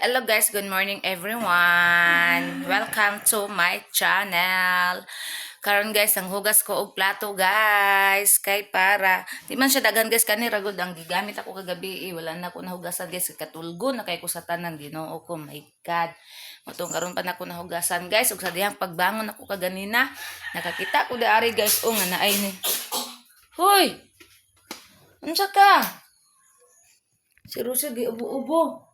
Hello guys, good morning everyone. Welcome to my channel. Karon guys, ang hugas ko og plato, guys, kay para di man siya daghan, guys, kani ra gud ang gigamit ako kagabi eh. Wala na ko nahugasan, guys, katulgo na kay ko sa tanan, Ginoo ko, my God. Motong karon pa na ko nahugasan, guys, ug sa dihang pagbangon ako kaganina, nakakita ko daari, guys, oh, nga naay ni. Hoy! Unsa ka? Si Rusia giubo-ubo.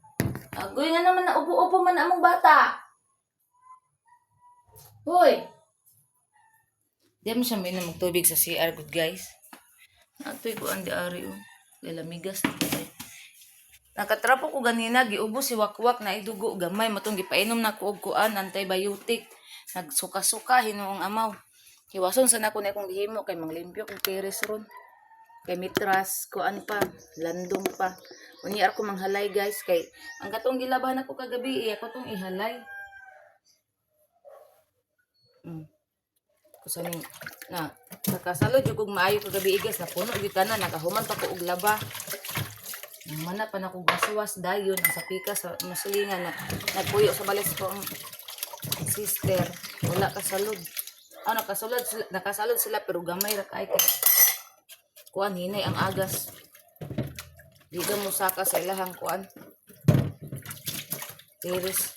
Agoy nga naman na ubo-ubo man among bata. Hoy! Di mo siya mainom tubig sa CR, good guys. Natoy ko ang diari oh. Lalamigas na kay. Nakatrapo ko ganina, giubo si Wakwak na idugo gamay matong gipainom na ko og kuan, antibiotic. Nagsuka-suka hinuong amaw. Hiwason sa nako na akong gihimo kay manglimpyo kog terrace ron. Kay mitras, kuan pa, landong pa. Unya ako manghalay, guys, kay ang katong gilaban ako kagabi, eh, ako tong ihalay. Kusaning na nakasalod jud kog maayo kagabi, guys, napuno gyud tanan, nakahuman pa ko og laba. Mana pa na ko gaswas dayon ang sa pikas sa masilingan na nagpuyo sa balis ko ang sister, wala kasalod. Ah, nakasulod sila, nakasalod sila pero gamay ra kay kay kuan, hinay ang agas. Di ka mo saka sa ilahang kuan. Tiris.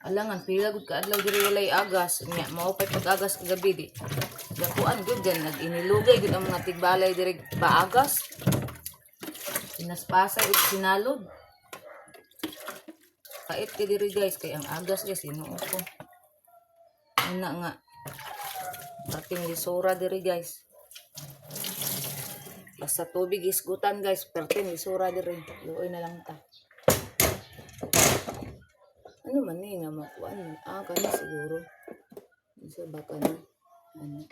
Alangan pila gud ka adlaw diri walay agas nya mao pay pag-agas kagabi di. Gakuan gud gan nag-inilugay gud ang mga tigbalay diri paagas. Pinaspasay ug sinalod. Pait kay diri, guys, kay ang agas, guys, Ginoo ko. Una nga ating lisura diri, guys. Basta tubig isgutan, guys, perting lisura diri. Luoy na lang ta. Ano man ni nga makuan? Ah, kani siguro. Unsa ba kani? Ano?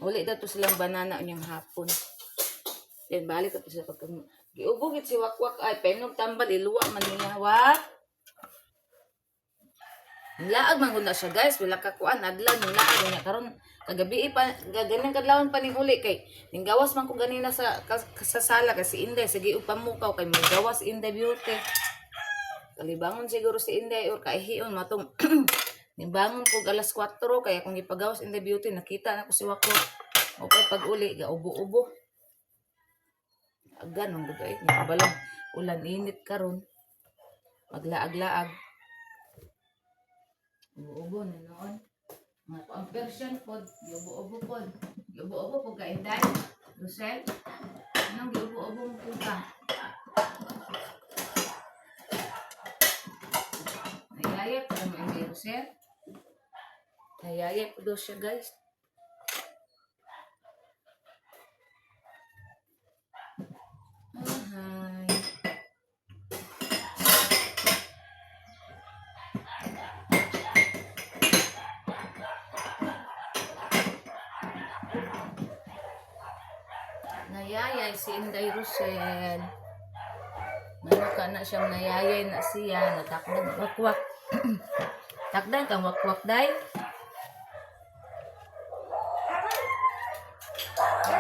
Uli daw to silang banana unyang hapon. Then balik to sila pagka giubo gid si Wakwak ay penog tambal iluwa man niya wak. Laag man gud na siya, guys, wala ka kuan adlaw ning laag niya karon kagabi pa gaganang kadlawon pa ning uli kay ning gawas man ko ganina sa sala kasi Inday sige ug pamukaw kay gawas Inday Beauty. Kalibangon siguro si Inday or kaihion matong nibangon ko alas 4 kaya kung gipagawas Inday Beauty nakita na ko si Wakwak. Okay pag uli ga ubo-ubo. Agan ang gud ay nakabalong ulan init karon. Maglaag-laag. Ubo-ubo na noon. Mga ang version pod, giubo-ubo pod. Giubo-ubo pod ka, Inday. Rosel, anong giubo-ubo mo po ka? Nayayap pa mo, Inday Rosel? Nayayap po daw siya, guys. Hi. Nayayay si Inday Rosel. Ano ka na siyang nayayay na siya. Natakdan wakwak. Takdan kang wakwak, day.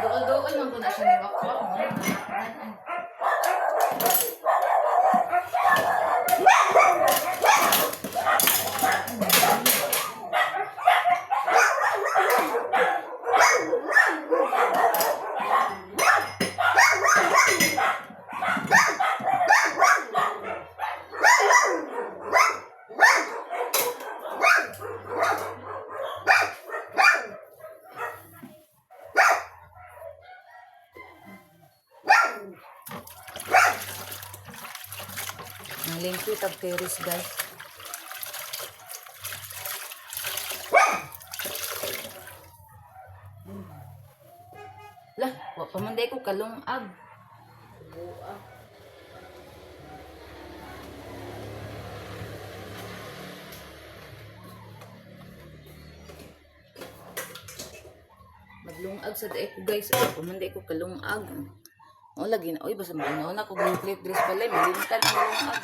Dool-dool man ko na siya ni wakwak. No? Natakdan ay. Ang lingkit ang teres, guys. Lah, wa pa man day ko kalungag. Buang. Maglungag sa day ko, guys. Wa pa man day ko kalungag. O lagi na oy basta mauna ko complete dress balay malimtan ang lungag.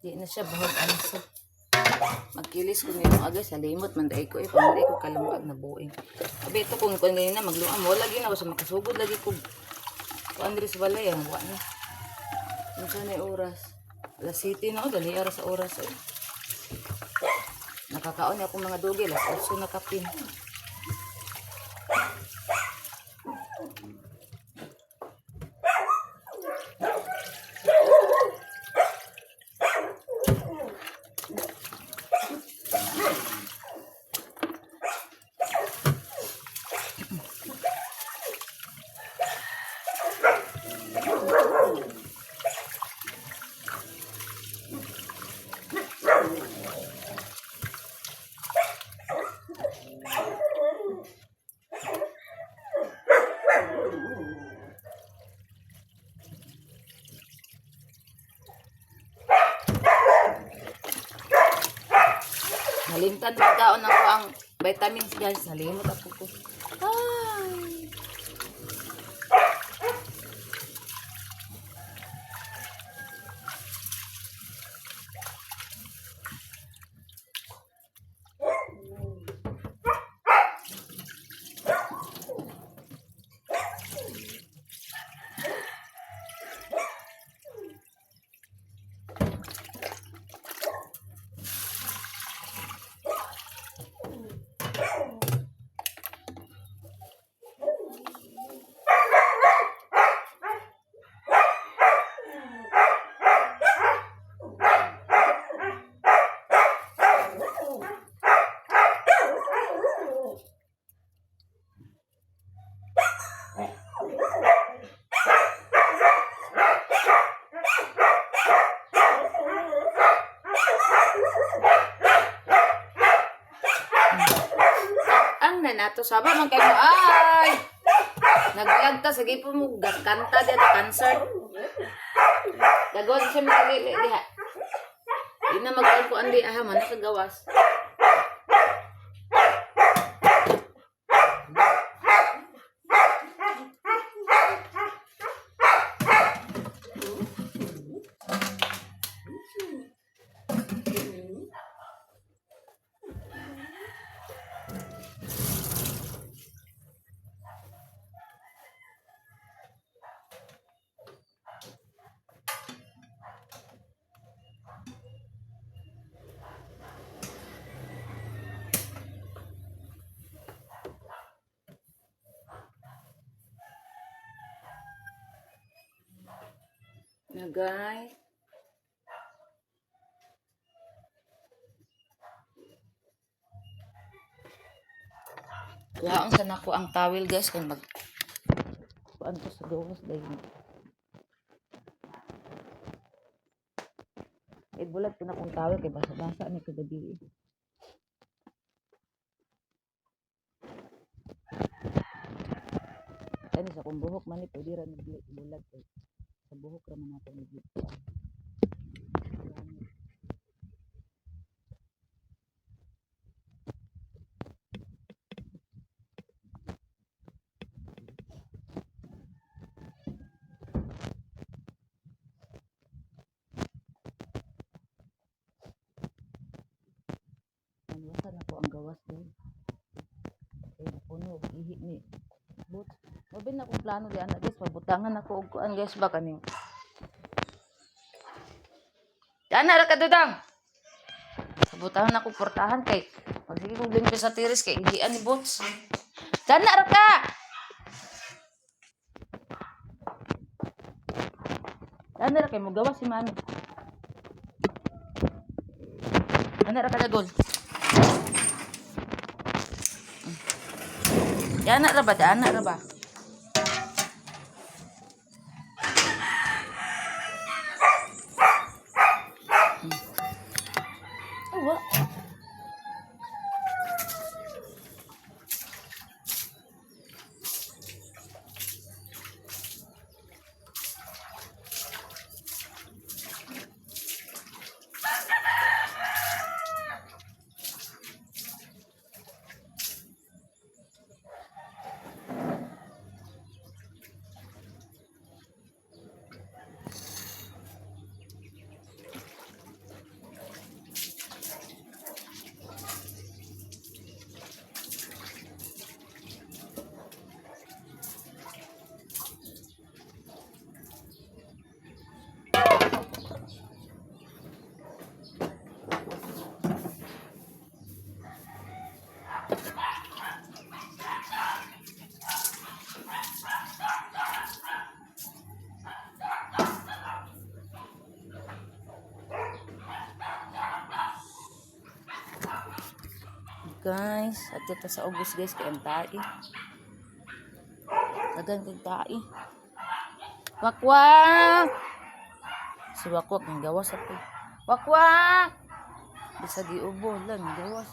Di na siya buhag anso. Magkilis ko nito agay sa limot man dai ko eh pamali ko kalamag na buing. Abi ito kung kuan ganina magluam mo lagi na basta makasugod lagi ko. Kuan diri sa balay ang wa na. Unsa na yung oras? Alas 7 na oh, dali ara sa oras eh. Nakakaon na akong mga dugi, alas 8 na kapin. Nalimtan magkaon ako ang vitamins guys. Nalimot ako ko. Ay. Ang nanato saba man kayo ay. Naglag ta sige po mo kanta diha ta concert. Dagol siya magalili diha. Di na magkuan ko andi aha man nakagawas. Na guys. Kuhaon sa nako ang towel guys kung mag kuan ko sa gawas dahil. Eh bulat ko na kong towel kay basa-basa ni kagabi. Eh. Kani sa akong buhok man ni pwede ra ni bulag kay sa buhok ra man ako ni kuan. Nanwasan ako ang gawas din. Kay puno og ihi ni But, mabin na akong plano di anak guys, pabutangan ako og kuan guys ba kaning. Dana ra ka dudang. Pabutangan ako portahan kay magsige kog limpyo sa tiris kay ihian ni Boots. Dana ra ka. Dana ra kay mogawas si mami. Dana ra ka dagol. Dana ra ba? Dana ra ba? Awa. Guys. At dito sa ubos, guys, kay ang tae. Dagan kay tae. Wakwak! Si Wakwak, ang gawas ako. Wakwak! Bisa giubo lang, gawas.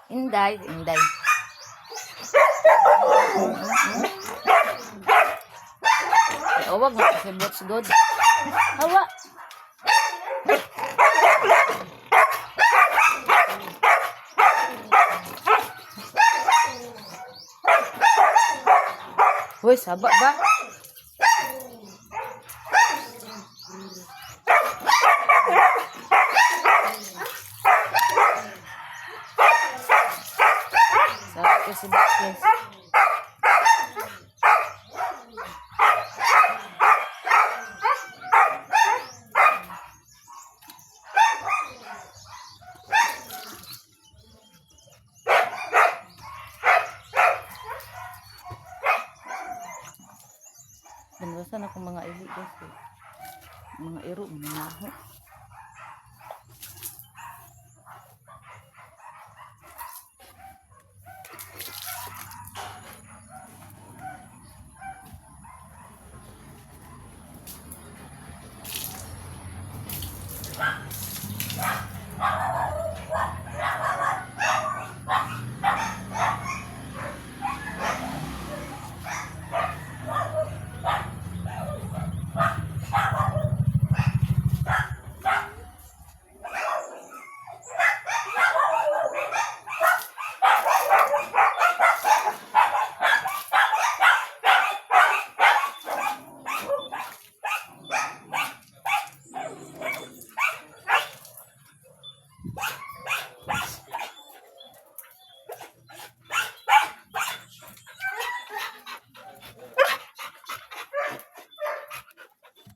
Inday, Inday. Ay, awag na kasi what's good. Hawa. Hoy, saba ba? Saba kasi ba, guys? Banwasan akong mga ihi, guys, eh. Mga iro, mga naho.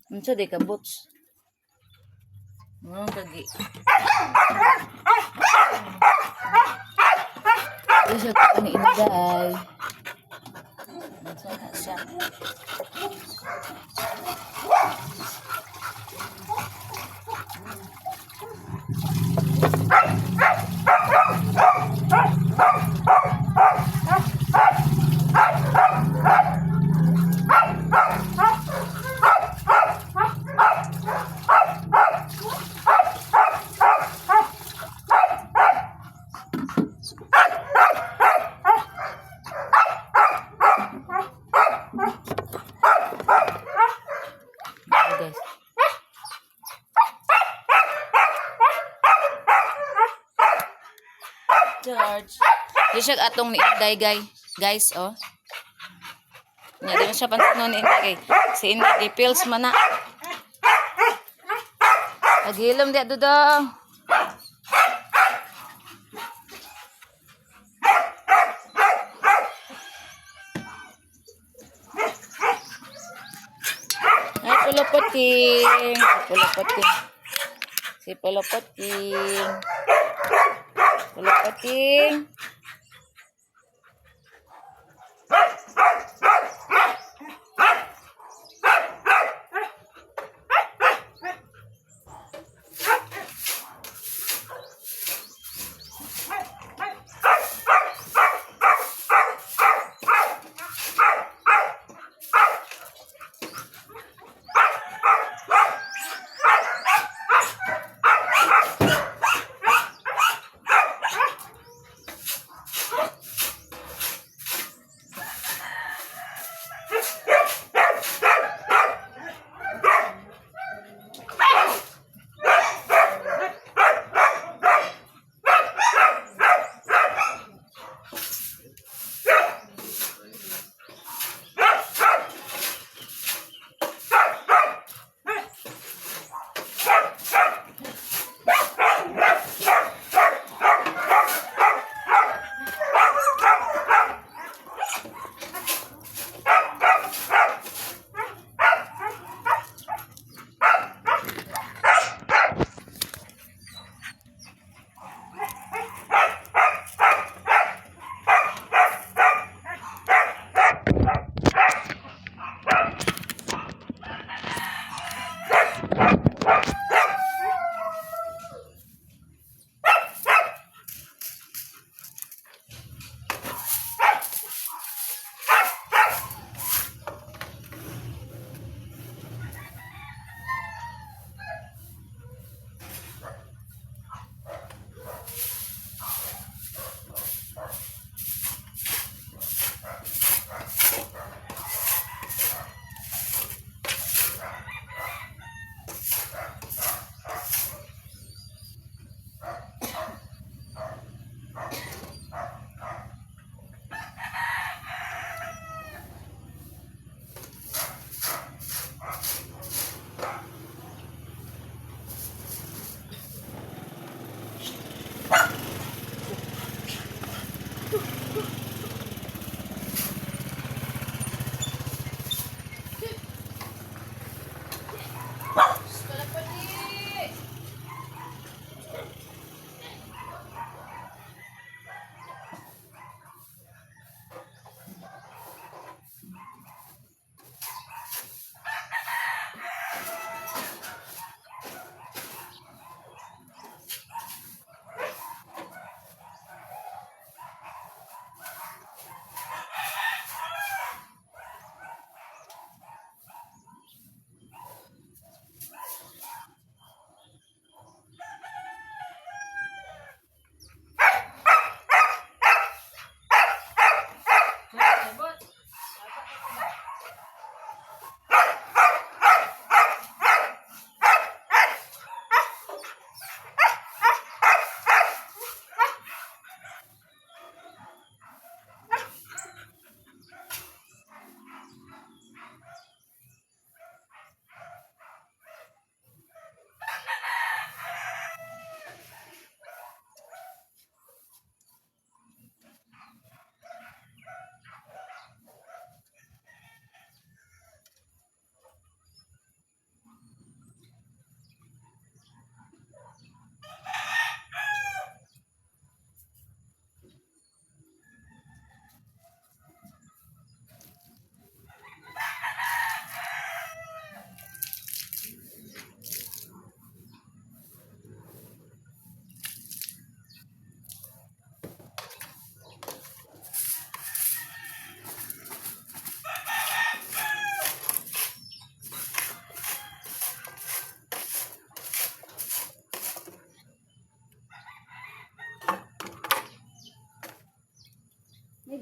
Unsa di ka boots? Ngano kagi? Isa ka ni Inday. Unsa na siya? Ayan, guys. George. Di siya atong ni Inday, guys. Guys, oh. Nya di man siya pansinon ni Inday kay si Inday gipills man na. Paghilom di dudong. Ay, puluputing. Si puluputing. Si puluputing. Puluputing.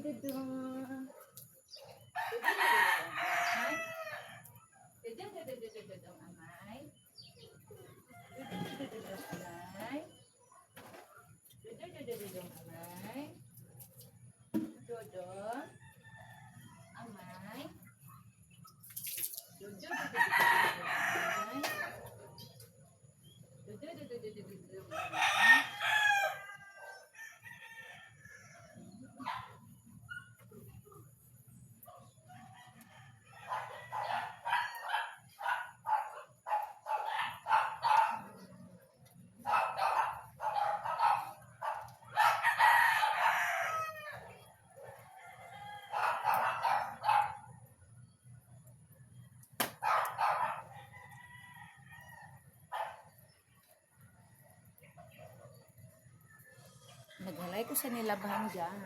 Du-du-du-du. Du-du-du-du-du. Du-du-du-du-du-du, amay. Du-du-du-du-du, amay. Du-du-du-du-du, amay. Dodo. Amay. Du-du-du-du-du-du, amay. Du-du-du-du-du-du, amay. Naghalay ko sa nilabhan dyan.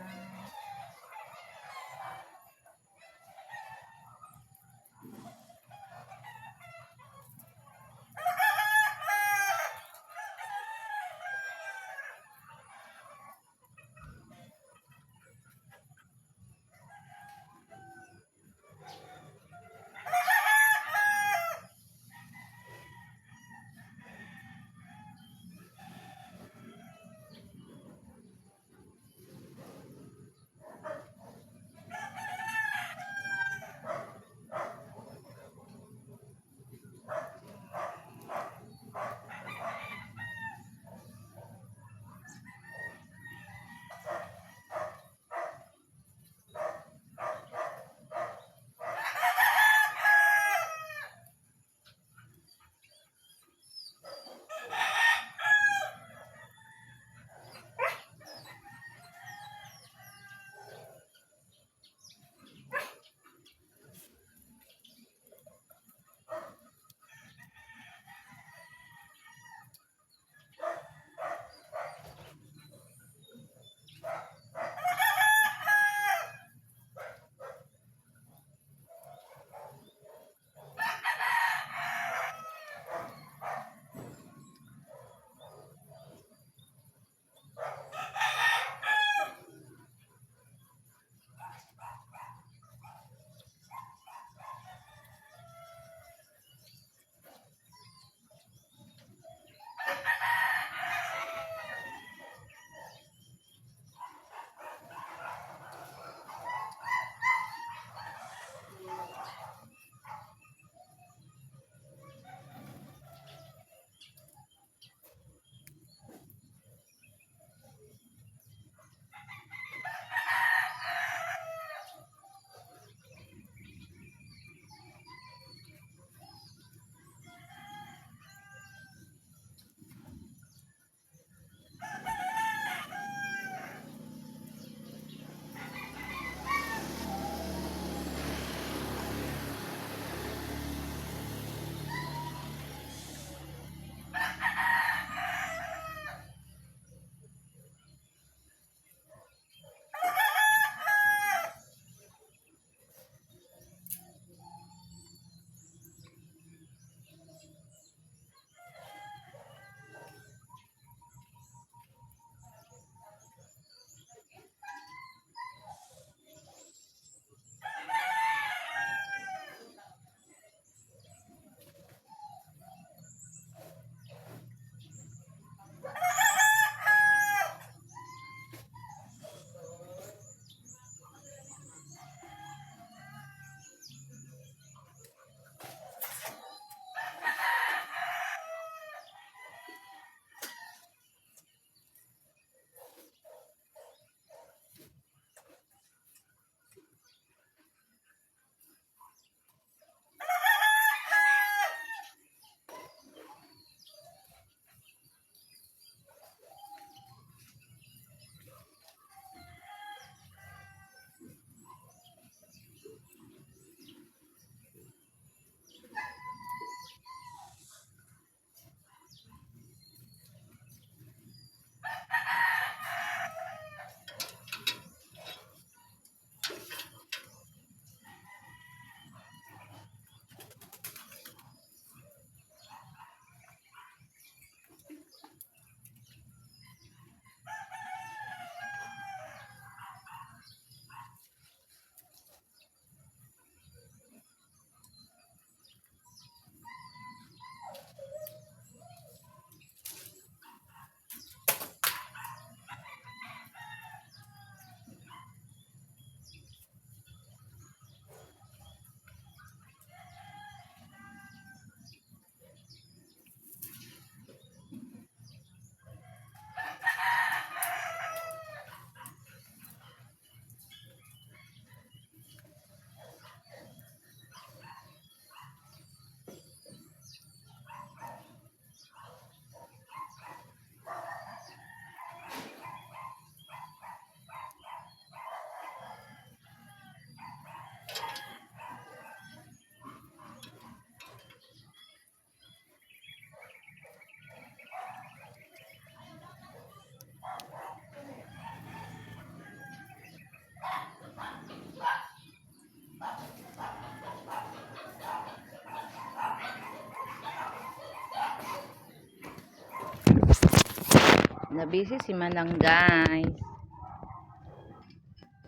Na busy si Manang, guys.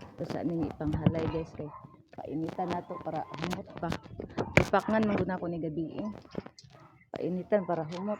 Ito sa ning ipanghalay, guys, kay painitan na to para humot pa. Ipakngan man gud nako ni gabi eh. Painitan para humot.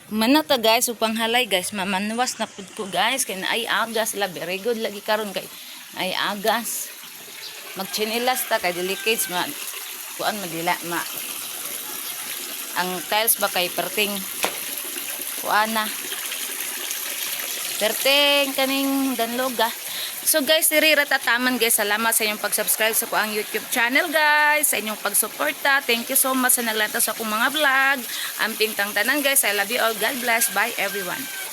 Mana ta, guys, upang halay, guys, mamanwas na pud ko, guys, kay naay agas la, very good lagi karon kay ay agas. Magchinilas ta kay delicates ma kuan madila ma ang tiles ba kay perting kuan na. Perting kaning danloga. So guys, diri ra tataman, guys. Salamat sa inyong pag-subscribe sa akoang YouTube channel, guys, sa inyong pagsuporta. Thank you so much sa naglantaw sa akong mga vlog. Amping tang tanan, guys. I love you all. God bless. Bye, everyone.